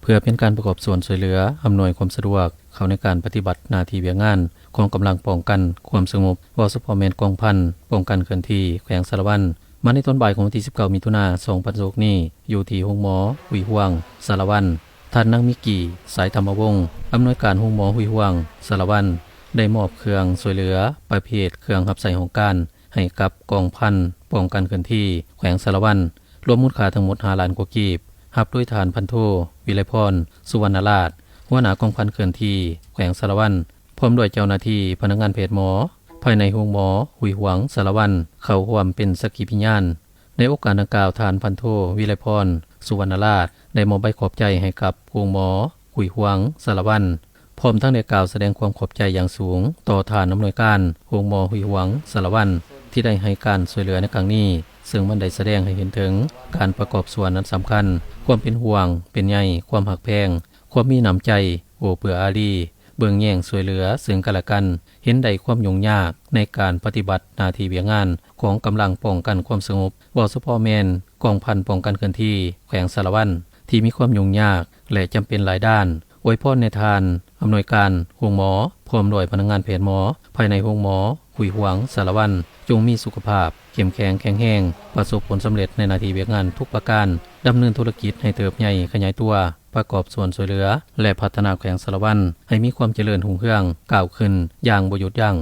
ເພື່ອເປັນການປະກອບສ່ວນຊ່ວຍເຫຼືອ ອຳນວຍຄວາມສະດວກເຂົ້າໃນການປະຕິບັດໜ້າທີ່ວຽກງານຂອງກຳລັງປ້ອງກັນຄວາມສະຫງົບ ເວົ້າສະເພາະແມ່ນກອງພັນປ້ອງກັນເຄື່ອນທີ່ແຂວງສາລະວັນ. ມາໃນຕອນບ່າຍຂອງວັນທີສິບເກົ້າ ມິຖຸນາ ສອງພັນຊາວຫົກນີ້ ຢູ່ທີ່ໂຮງໝໍຫຸຍຫວງ ສາລະວັນ, ທ່ານນາງ ມິກກີ ສາຍທຳມະວົງ ອຳນວຍການໂຮງໝໍຫຸຍຫວງ ສາລະວັນ ໄດ້ມອບເຄື່ອງຊ່ວຍເຫຼືອປະເພດເຄື່ອງຮັບໃຊ້ຫ້ອງການ ໃຫ້ກັບກອງພັນປ້ອງກັນເຄື່ອນທີ່ແຂວງສາລະວັນ ລວມມູນຄ່າທັງໝົດຫ້າລ້ານກວ່າກີບ, ຮັບໂດຍທ່ານພັນໂທ ວິໄລພອນ ສຸວັນນະລາດ ຫົວໜ້າກອງພັນເຄື່ອນທີ່ແຂວງສາລະວັນ ພ້ອມດ້ວຍເຈົ້າໜ້າທີ່ພະນັກງານແພດໝໍ ພາຍໃນໂຮງໝໍຫຸຍຫວງ ສາລະວັນ ເຂົ້າຮ່ວມເປັນສັກຂີພິຍານ. ໃນໂອກາດດັ່ງກ່າວ ທ່ານພັນໂທ ວິໄລພອນ ສຸວັນນະລາດ ໄດ້ມອບໃບຂອບໃຈໃຫ້ກັບໂຮງໝໍຫຸຍຫວງ ສາລະວັນ ພ້ອມທັງໄດ້ກ່າວສະແດງຄວາມຂອບໃຈຢ່າງສູງຕໍ່ທ່ານອຳນວຍການໂຮງໝໍຫຸຍຫວງ ສາລະວັນ ທີ່ໄດ້ໃຫ້ການຊ່ວຍເຫຼືອໃນຄັ້ງນີ້, ເຊິ່ງມັນໄດ້ສະແດງໃຫ້ເຫັນເຖິງການປະກອບສ່ວນອັນສຳຄັນ, ຄວາມເປັນຫ່ວງເປັນໃຍ, ຄວາມຮັກແພງ, ຄວາມມີນ້ຳໃຈ ໂອ້ເອື້ອອາຣີ, ເບິ່ງແຍງຊ່ວຍເຫຼືອເຊິ່ງກັນແລະກັນ, ເຫັນໄດ້ຄວາມຫຍຸ້ງຍາກໃນການປະຕິບັດໜ້າທີ່ວຽກງານຂອງກຳລັງປ້ອງກັນຄວາມສະຫງົບ, ເວົ້າສະເພາະແມ່ນກອງພັນປ້ອງກັນເຄື່ອນທີ່ແຂວງສາລະວັນ ທີ່ມີຄວາມຫຍຸ້ງຍາກ ແລະ ຈຳເປັນຫຼາຍດ້ານ. ອວຍພອນໃຫ້ທ່ານອຳນວຍການໂຮງໝໍ ພ້ອມດ້ວຍພະນັກງານແພດໝໍ ພາຍໃນໂຮງໝໍຫຸຍຫວງ ສາລະວັນ ຈົ່ງມີສຸຂະພາບເຂັ້ມແຂງແຂງແຮງ, ປະສົບຜົນສຳເລັດໃນໜ້າທີ່ວຽກງານທຸກປະການ, ດຳເນີນທຸລະກິດໃຫ້ເຕີບໃຫຍ່ຂະຫຍາຍຕົວ, ປະກອບສ່ວນຊ່ວຍເຫຼືອ ແລະ ພັດທະນາແຂວງສາລະວັນໃຫ້ມີຄວາມຈະເລີນຮຸ່ງເຮືອງ, ກ້າວຂຶ້ນຢ່າງບໍ່ຢຸດຢັ້ງ.